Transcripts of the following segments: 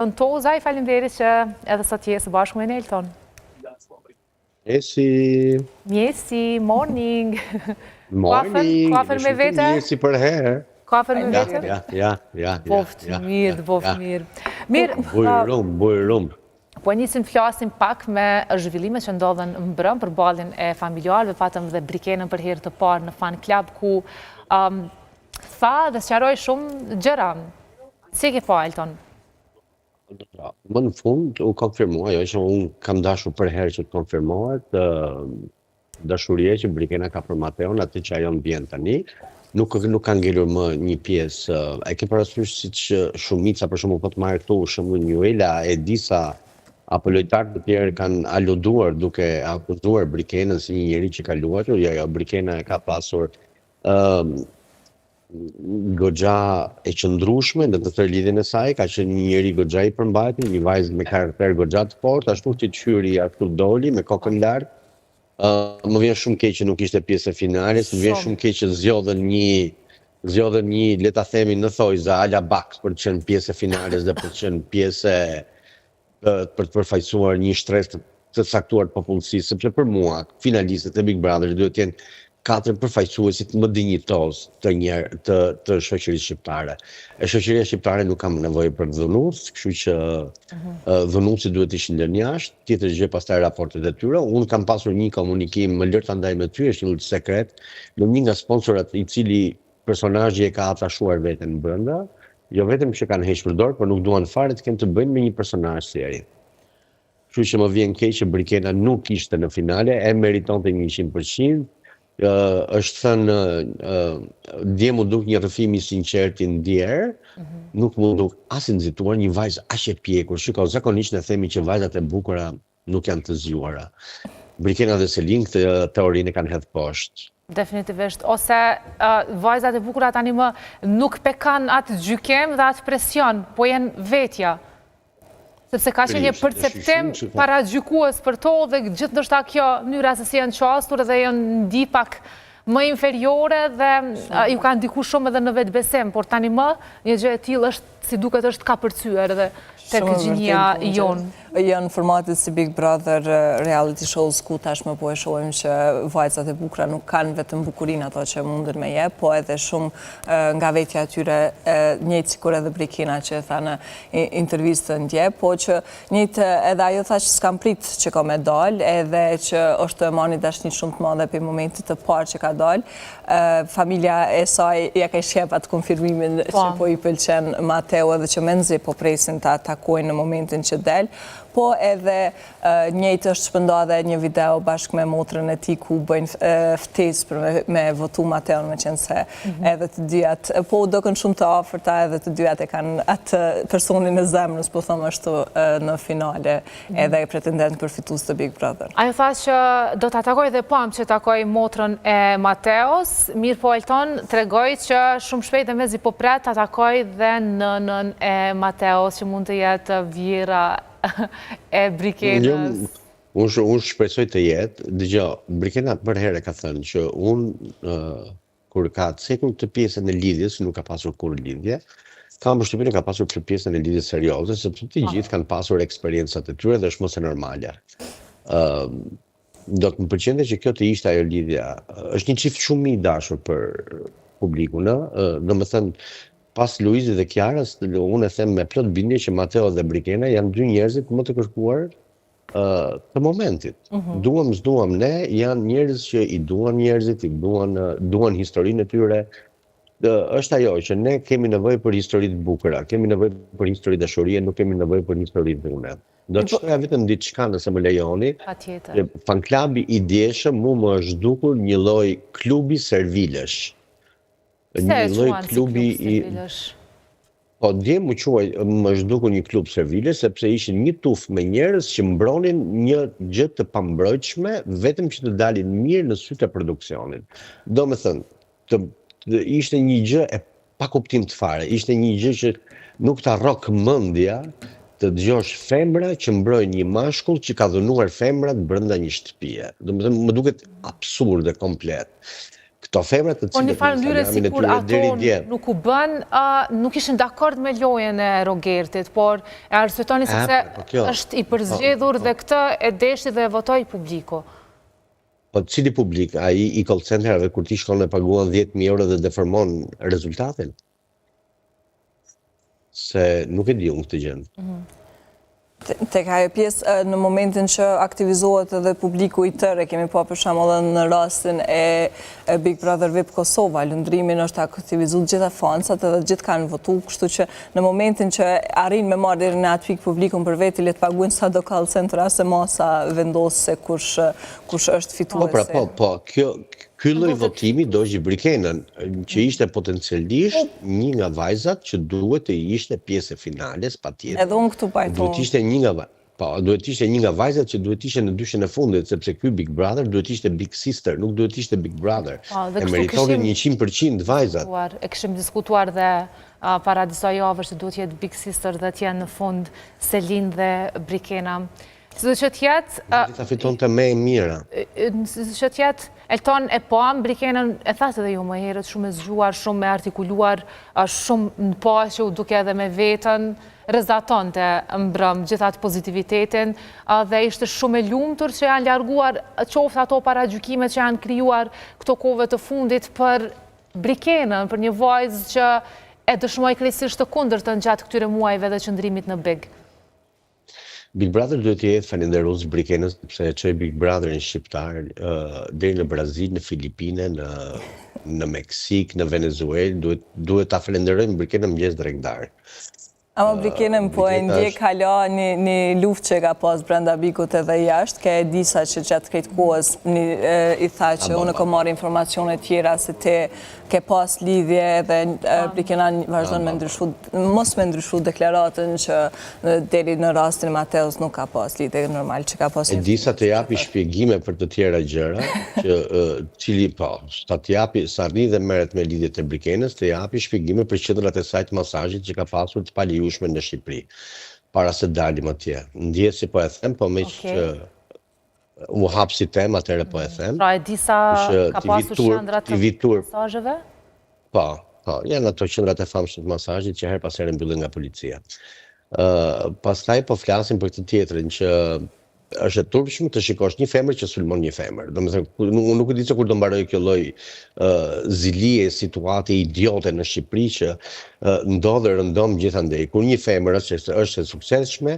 Tozaj, faleminderit që edhe sot je së bashku me ne, Elton. Mjesi. Mjesi, morning. Morning. Kafen me vete? Mirë si përherë. Kafen me vete? Ja, ja, ja. Boft mirë, boft mirë. Mirë. Bujrum, bujrum. Po nisim flasim pak me zhvillimet që ndodhën mbrëm për ballin e familjarëve, patëm dhe Brikenën për herë të parë në fan club ku um, tha dhe sqaroi shumë gjëra. Si ke pa, Elton? Më në fund u konfirmua, ajo që unë kam dashur përherë që të konfirmohet, dashuria që Brikena ka për Mateon, atë që ajo ndjen tani, nuk nuk ka ngelur më një pjesë. E ke parasysh siç shumica për shembull po të marrë këtu shembullin Juela e disa apo lojtarë të tjerë kanë aluduar duke akuzuar Brikenën si një njeri që ka luajtur, jo, jo, Brikena e ka pasur ë goxha e qëndrueshme në të tërë lidhjen e saj, ka qenë një njeri goxha i përmbajtur, një vajzë me karakter goxha të fortë, ashtu siç hyri, ashtu doli me kokën lart. Uh, më vjen shumë keq që nuk ishte pjesë e finales, më vjen shumë keq që zgjodhën një zgjodhën një, le ta themi në thojza, ala bak për të qenë pjesë e finales dhe për të qenë pjesë e për të përfaqësuar një shtresë të, të caktuar të popullsisë, sepse për mua finalistët e Big Brother duhet të jenë katër përfaqësuesit më dinjitoz të njer të të shoqërisë shqiptare. E shoqëria shqiptare nuk ka nevojë për dhunues, kështu që uh -huh. dhunuesit duhet të ishin lënë jashtë, tjetër gjë pastaj raportet e tyre. Unë kam pasur një komunikim, më lër ta ndaj me ty, është një sekret, me një nga sponsorat i cili personazhi e ka atashuar veten brenda, jo vetëm që kanë hequr dorë, por nuk duan fare të kenë të bëjnë me një personazh si ai. Kështu që më vjen keq që Brikena nuk ishte në finale, e meritonte 100%. Ë është thënë ë dje mu duk një rrëfim i sinqert i ndjer, mm -hmm. nuk mu duk as i nxituar një vajzë aq e pjekur. Shiko, zakonisht ne themi që vajzat e bukura nuk janë të zgjuara. Brikena dhe Selin këtë teorinë e kanë hedh poshtë. Definitivisht, ose uh, vajzat e bukura tani më nuk pe kanë atë gjykim dhe atë presion, po jenë vetja. Sepse ka qenë një perceptim paragjykues për to dhe gjithë ndoshta kjo mënyra se si janë qasur dhe janë ndi pak më inferiore dhe ju ka ndiku shumë edhe në vetëbesim, por tani më një gjë e tillë është si duket është kapërcyer edhe tek gjinia jonë. Janë formatet si Big Brother, reality shows, ku tashmë po e shohim që vajzat e bukura nuk kanë vetëm bukurinë ato që mundën me jep, po edhe shumë nga vetja e tyre, njëjtë sikur edhe Brikena që e tha në intervistën dje, po që njëjtë edhe ajo tha që s'kam prit që ka me dal, edhe që është e mani dashni shumë të madhe për momentit të parë që ka dal, familja e saj ja ka jep atë konfirmimin po. që po i pëlqen Mateo edhe që menzi po presin ta takojnë në momentin që del, po edhe njëjtë është shpërnda edhe një video bashkë me motrën e tij ku bëjnë ftesë për me, me votu Mateon me qenë se mm -hmm. edhe të dyjat, po u dokën shumë të afërta edhe të dyjat e kanë atë personin e zemrës, po thëmë ashtu në finale, mm -hmm. edhe pretendent për fitues të Big Brother. Ajo tha që do ta takoj dhe pamë që takoi motrën e Mateos, mirëpo Elton tregoi që shumë shpejt dhe mezi po pret ta takoj dhe nënën e Mateos që mund të jetë vjehrra e Brikenës. Jo, unë unë shpresoj të jetë. Dëgjo, Brikena përherë ka thënë që unë uh, kur ka cekur këtë pjesën e lidhjes, nuk ka pasur kurrë lidhje, kam përshtypjen ka pasur këtë pjesën e lidhjes serioze, sepse të gjithë kanë pasur eksperiencat e tyre dhe është më se normale. Ë uh, do të më pëlqente që kjo të ishte ajo lidhja. Është një çift shumë i dashur për publikun, ë, domethënë pas Luizit dhe Kiarës, unë e them me plot bindje që Mateo dhe Brikena janë dy njerëzit më të kërkuar të momentit. Mm -hmm. Duam, s'duam ne, janë njerëz që i duan njerëzit, i duan duan historinë e tyre. Dhe është ajo që ne kemi nevojë për histori të bukura, kemi nevojë për histori dashurie, nuk kemi nevojë për histori dhune. Do të po- shtoja vetëm diçka nëse më lejoni. Patjetër. Fan klubi i djeshëm mu më është dukur një lloj klubi servilësh. Pse e quan si klub servilësh? Po dje më quaj, më është dukur një klub servile sepse ishin një tufë me njerëz që mbronin një gjë të pambrojtshme vetëm që të dalin mirë në sytë e produksionit. Domethënë, të, të ishte një gjë e pakuptimtë fare, ishte një gjë që nuk ta rrok mendja të dëgjosh femra që mbrojnë një mashkull që ka dhunuar femrat brenda një shtëpie. Domethënë, më duket absurde komplet. Këto femra të Po një cilat në farë mënyre Instagramin e sikur tyre ato deri dje nuk u bën, nuk ishin dakord me lojën e Rogertit, por e arsyetonin E, sepse po kjo, është i po, përzgjedhur po. dhe këtë e deshi dhe e votoi publiku. Po cili publik, ai i call centerave kur ti shkon e paguan 10.000 euro dhe deformon rezultatin? Se nuk e di unë këtë gjë. Mhm. Tek ajo pjesë në momentin që aktivizohet edhe publiku i tërë, e kemi pa për shembull edhe në rastin e Big Brother VIP Kosova, Lundrimin është aktivizu të gjitha fansat edhe gjithë kanë votu, kështu që në momentin që arrin me marrë deri në atë pikë publikun për veti, le të paguajnë sa do call center se masa vendos se kush kush është Po pra, fituesi. po, po, kjo ky lloj votimi dogji Brikenën, që ishte potencialisht një nga vajzat që duhet të ishte pjesë e finales, patjetër. Edhe unë këtu Duhet pajtohem. ishte një nga po, duhet ishte një nga vajzat që duhet ishte në dyshen e fundit, sepse ky Big Brother duhet ishte Big Sister, nuk duhet ishte Big Brother. Po, dhe E kështu meritonin kishim 100% vajzat. diskutuar, e kishim diskutuar dhe para disa javësh që duhet jetë Big Sister dhe të jenë në fund Selin dhe Brikena. Sido që të jetë, Duhet ta fitonte më e mira. sido që të jetë, Elton e pam, Brikenën e thatë edhe ju më herët, shumë e zgjuar, shumë e artikuluar, shumë në paqe, u duke edhe me veten, rrezatonte mbrëm gjithë atë pozitivitetin dhe ishte shumë e lumtur që janë larguar qoftë ato paragjykimet që janë krijuar këto kohëve të fundit për Brikenën, për një vajzë që e dëshmoi krejtësisht të kundërtën gjatë këtyre muajve dhe qëndrimit në Big. Big Brother duhet të jetë falënderues Brikenës sepse e çoi Big Brotherin shqiptar deri në Brazil, në Filipine, në në Meksik, në Venezuelë, duhet duhet ta falenderojmë Brikenën mëngjes drekë darkë. Ama Brikenën po e Brikena ndjek është hala një, një luftë që ka pas brenda Bigut edhe jashtë, ke e disa që gjatë krejt kohës një, e, i tha a që ba unë ba. kom marrë informacione tjera se te ke pas lidhje edhe e, Brikena A vazhdon me ba ba. ndryshu, mos me ndryshu deklaratën që e, deri në rastin e Mateos nuk ka pas lidhje, normal që ka pas E një disa të japi shpjegime për të tjera gjëra, që ë, cili po, sa të japi, sa rri dhe merret me lidhjet e Brikenës, të japi shpjegime për qendrat e saj të masazhit që ka pasur të palejueshme në Shqipëri, para se dalim atje. Ndjes si po e them, po me Okej. që u hap si temë, atëherë po e them. Pra e disa Që ka t'i vi pasur turp, qendra t'i të vi turp. masazheve? Po, po, janë ato qendrat e famshme të masazhit që her pas here mbyllen nga policia. Ë, pastaj po flasim për këtë tjetrin që është e turpshme të shikosh një femër që sulmon një femër. Domethënë, nuk, unë nuk e di se kur do mbaroj kjo lloj ë zilie, situate idiote në Shqipëri që ë, ndodh e rëndom gjithandej. Kur një femër është është e suksesshme,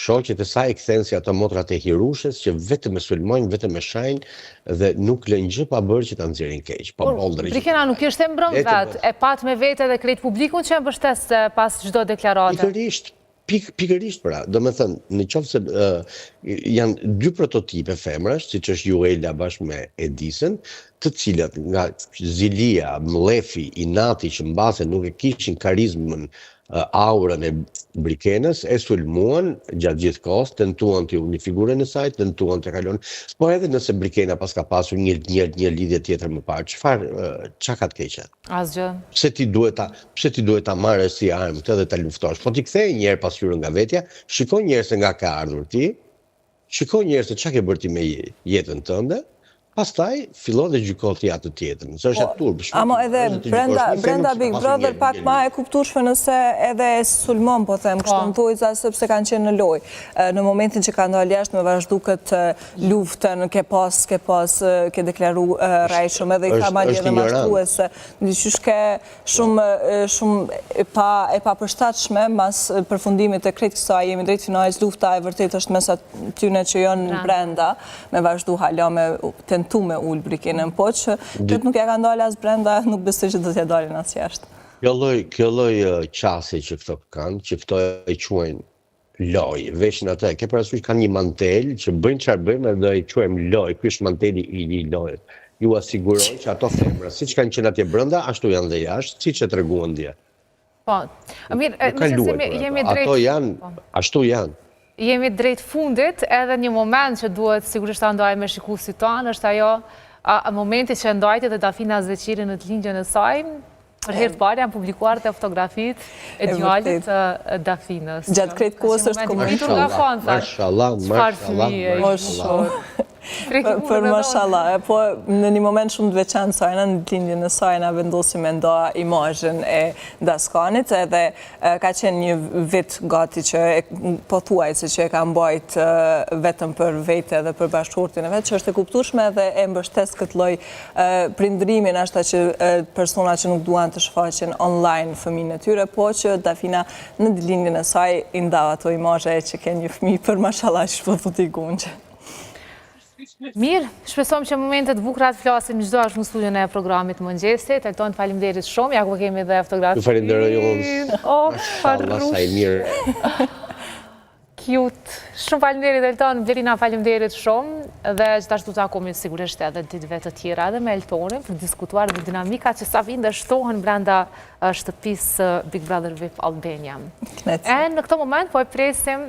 shoqet e saj e kthehen si ato motrat e Hirushes që vetëm e sulmojnë, vetëm e shajnë dhe nuk lënë gjë pa bërë që ta nxjerrin keq. Po Por boll drejt. Brikena nuk ishte mbrëm Le të vet, bësh. e pat me vete dhe krejt publikun që e mbështeste pas çdo deklarate. Pikërisht, pik, pikërisht pra, do me thënë, në qoftë se uh, janë dy prototipe femrash, siç është Juela bashkë me Edisën, të cilat nga zilia, mlefi, inati që mbase nuk e kishin karizmën, uh, aurën e Brikenës, e sulmuan gjatë gjithë kohës, tentuan të ulnin figurën e saj, tentuan të kalon, po edhe nëse Brikena pas ka pasur një një një lidhje tjetër më parë, çfarë uh, çka ka të keqe? Asgjë. Pse ti duhet ta pse ti duhet ta marrësh si armë këtë dhe ta luftosh? Po ti kthej një herë pasqyrën nga vetja, shiko një herë se nga ka ardhur ti, shiko një herë se çka ke bërë ti me jetën tënde, pastaj fillo dhe gjyko ti atë tjetrën. Se është e turpshme. Ama edhe Është të brenda gjykosh një femër brenda që ka Big pasur Brother një- pak një ma e kuptueshme nëse edhe e sulmon, po them, kështu Po. në thojza sepse kanë qenë në lojë. E, Në momentin që kanë dalë jashtë me vazhdu këtë luftën, ke pas, ke pas, e, ke deklaru e, rrejshëm edhe i tha është- madje është edhe ignorant. mashtruese. Diqysh ke shumë e, shumë e pa e papërshtatshme mas e, përfundimit të krejt kësaj jemi drejt finales, lufta e vërtet është mes atyne që janë brenda, me vazhdu hala me tentu me ul Brikenën, po që këtë nuk ja kanë dalë as brenda, nuk besoj që do t'ja dalin as jashtë. Kjo lloj kjo lloj ë, qasje që këto kanë, që këto e quajnë lojë, veshin atë, ke parasysh kanë një mantel që bëjnë çfarë bëjnë dhe do e quajmë lojë, ky është manteli i i lojës. Ju asiguroj që ato femra, siç kanë qenë atje brenda, ashtu janë dhe jashtë, siç e treguan dje. Po, mirë, Nuk kanë meqenëse luajtur jemi ato. drejt Ato janë, Po. ashtu janë. Jemi drejt fundit, edhe një moment që duhet sigurisht ta ndaj me shikuesit tanë, është ajo a, momenti që ndajti dhe Dafina Zeqiri në të lindjen e saj, për herë të parë janë publikuar të fotografitë e E djalit vërtet. të Dafinës. Gjatë krejt kohës është komunitur nga Mashallah, fansat. mashallah, Çfarë mashallah, fëmije O, ishte. shumë. Për mashallah, po në një moment shumë të veçantë sajna, në lindjen e saj, na vendosi me nda imazhin e Daskanit, edhe ka qenë një vit gati që pothuajse që e ka mbajt vetëm për vete dhe për bashkëshortin e vet, që është e kuptueshme dhe e mbështes këtë lloj prindrimin ashta që persona që nuk duan të shfaqen online fëmijën e tyre, po që Dafina në lindjen e saj i ndau ato imazhe që ke një fëmijë për mashallah që po thotë Gonxhe. Mirë, shpresojmë që momentet bukura të flasim çdo herë në studion e programit Mëngjesi. Elton, faleminderit shumë. Ja ku kemi dhe fotografinë. Ju falenderoj unë. Oh, Mashallah, sa i mirë. Cute. Shumë faleminderit Elton, Blerina faleminderit shumë dhe gjithashtu takohemi sigurisht edhe ditëve të tjera edhe me Eltonin për të diskutuar dhe dinamikat që sa vinë dhe shtohen brenda shtëpisë Big Brother VIP Albania. E në këtë moment po e presim.